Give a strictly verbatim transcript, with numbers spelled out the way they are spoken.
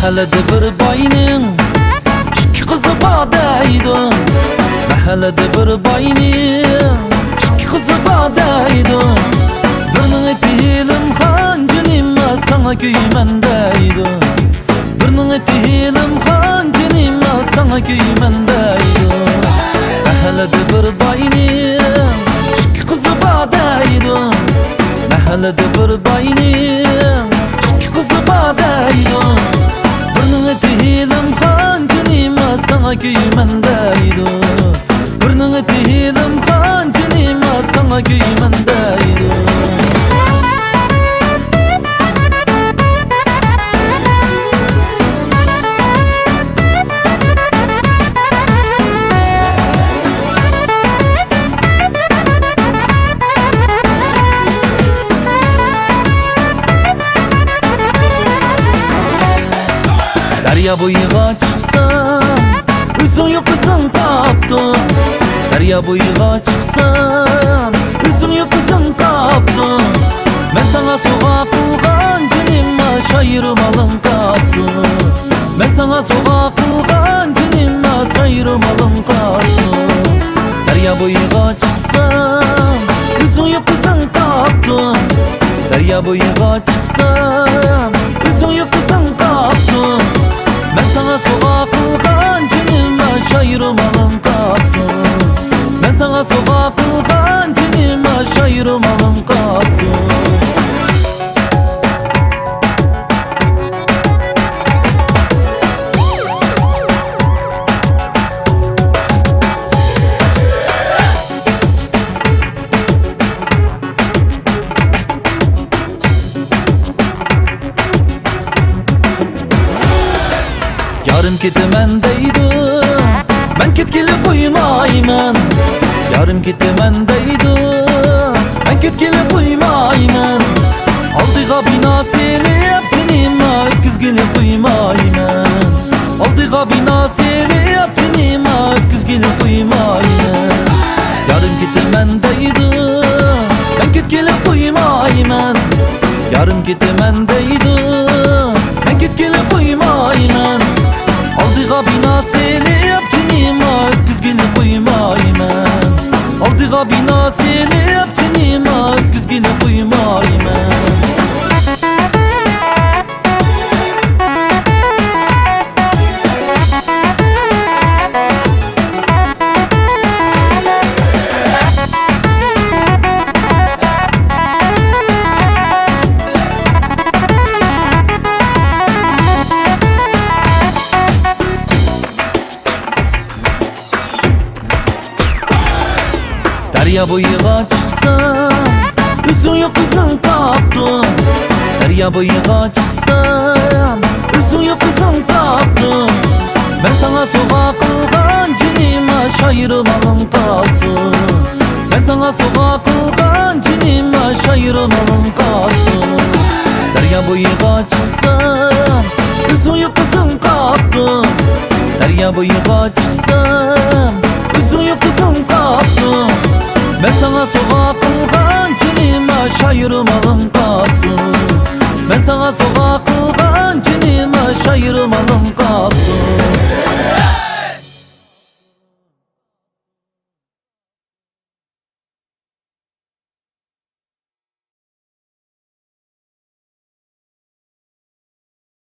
مەھەللىدە بىر باينىڭ ئىككى قىزى بار دەيدۇ. مەھەللىدە بىر باينىڭ ئىككى قىزى بار دەيدۇ. بىرىنىڭ ئېتى ھېلىمخان، جېنىم ساڭا كۆيىمەن دەيدۇ. بىرىنىڭ ئېتى ھېلىمخان، جېنىم ساڭا كۆيىمەن دەيدۇ. مەھەللىدە بىر باينىڭ ئىككى قىزى بار دەيدۇ. مەھەللىدە بىر باينىڭ ئىككى قىزى بار دەيدۇ. بىرىنىڭ ئېتى ھېلىمخان، جېنىم ساڭا كۆيىمەن دەيدۇ. بىرىنىڭ ئېتى ھېلىمخان، جېنىم ساڭا كۆيىمەن دەيدۇ. دەريا بويىغا چىقسام، ئۆزۈڭ يوق ئىزىڭ قاپتۇ. دەريا بويىغا چىقسام، ئۆزۈڭ يوق ئىزىڭ قاپتۇ. مەن ساڭا سوۋغا قىلغان جېنىم، شايى رومالىڭ قاپتۇ. مەن ساڭا سوۋغا قىلغان جېنىم، شايى رومالىڭ قاپتۇ. دەريا بويىغا چىقسام، ئۆزۈڭ يوق ئىزىڭ قاپتۇ. دەريا بويىغا چىقسام، ئۆزۈڭ يوق ئىزىڭ قاپتۇ. مەن ساڭا سوۋغا قىلغان جېنىم، شايى رومالىڭ قاپتۇ. مەن ساڭا سوۋغا قىلغان جېنىم، شايى رومالىڭ قاپتۇ. يارىم كېتىمەن دەيدۇ، مەن كەتكىلى قويمايمەن. يارىم كېتىمەن دەيدۇ، مەن كەتكىلى قويمايمەن. ئالدىغا بىنا سېلىپ، تېنىمنى ئۆتكۈزگىلى قويمايمەن. ئالدىغا بىنا سېلىپ، تېنىمنى ئۆتكۈزگىلى قويمايمەن. يارىم كېتىمەن دەيدۇ، مەن كەتكىلى قويمايمەن. يارىم كېتىمەن دەيدۇ، مەن كەتكىلى قويمايمەن. ئالدىغا بىنا سېلىپ، تېنىمنى ئۆتكۈزگىلى قويمايمەن. ئالدىغا بىنا سېلىپ، تېنىمنى ئۆتكۈزگىلى قويمايمەن. دەريا بويىغا چىقسام، ئۆزۈڭ يوق ئىزىڭ قاپتۇ. دەريا بويىغا چىقسام، ئۆزۈڭ يوق ئىزىڭ قاپتۇ. مەن ساڭا سوۋغا قىلغان جېنىم، شايى رومالىڭ قاپتۇ. مەن ساڭا سوۋغا قىلغان جېنىم، شايى رومالىڭ قاپتۇ. دەريا بويىغا چىقسام، ئۆزۈڭ يوق ئىزىڭ قاپتۇ. دەريا بويىغا چىقسام، ئۆزۈڭ يوق ئىزىڭ قاپتۇ. مەن ساڭا سوۋغا قىلغان جېنىم، شايى رومالىڭ قاپتۇ. مەن ساڭا سوۋغا